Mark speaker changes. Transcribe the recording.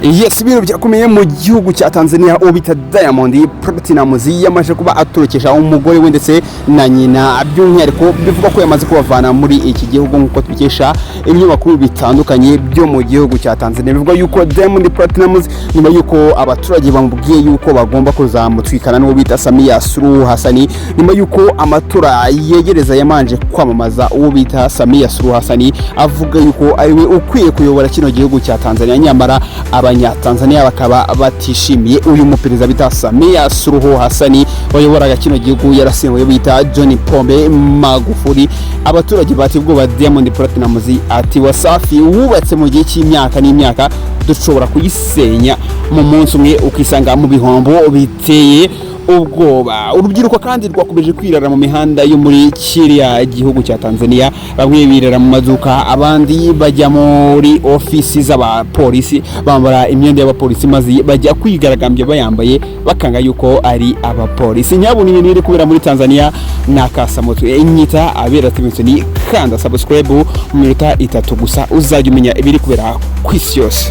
Speaker 1: Yes, ibintu byakomeye mu gihugu cya Tanzania. Uwo bita Diamond Platnumz yamaze kuba atorokesha umugore we ndetse na nyina. By'umwihariko bivugwa ko yamaze kubavana muri iki gihugu, nk'uko tubikesha ibinyamakuru bitandukanye byo mu gihugu cya Tanzania. Bivugwa yuko Diamond Platnumz, nyuma yuko abaturage bamubwiye yuko bagomba kuzamutwikana n'uwo bita Samia Suluhu Hassan, nyuma yuko amatora yegereza, yamanje kwamamaza uwo bita Samia Suluhu Hassan, avuga yuko ariwe ukwiye kuyobora kino gihugu cya Tanzania. Nyamara Abanyatanzania bakaba batishimiye uyu muperezida bita Samia Suluhu Hassan wayoboraga kino gihugu, yarasimbuye bita John Pombe Magufuli. Abaturage bati ubwoba Diamond Platnumz, ati: "Wasafi wubatse mu gihe cy'imyaka n'imyaka dushobora kuyisenya mu munsi umwe, ukisanga mu bihombo biteye ubwoba." Urubyiruko kandi rwakomeje kwirara mu mihanda yo muri kiriya gihugu cya Tanzania. Bamwe birara mu maduka, abandi bajya muri ofisi z'abapolisi, bambara imyenda y'abapolisi maze bajya kwigaragambya bayambaye, bakanga yuko ari abapolisi. Nyabuna, ibintu biri kubera muri Tanzania ni akasamutwe. Inyita abera ni kanda subscribe, mu minota 3 gusa uzajya umenya ibiri kubera ku isi yose.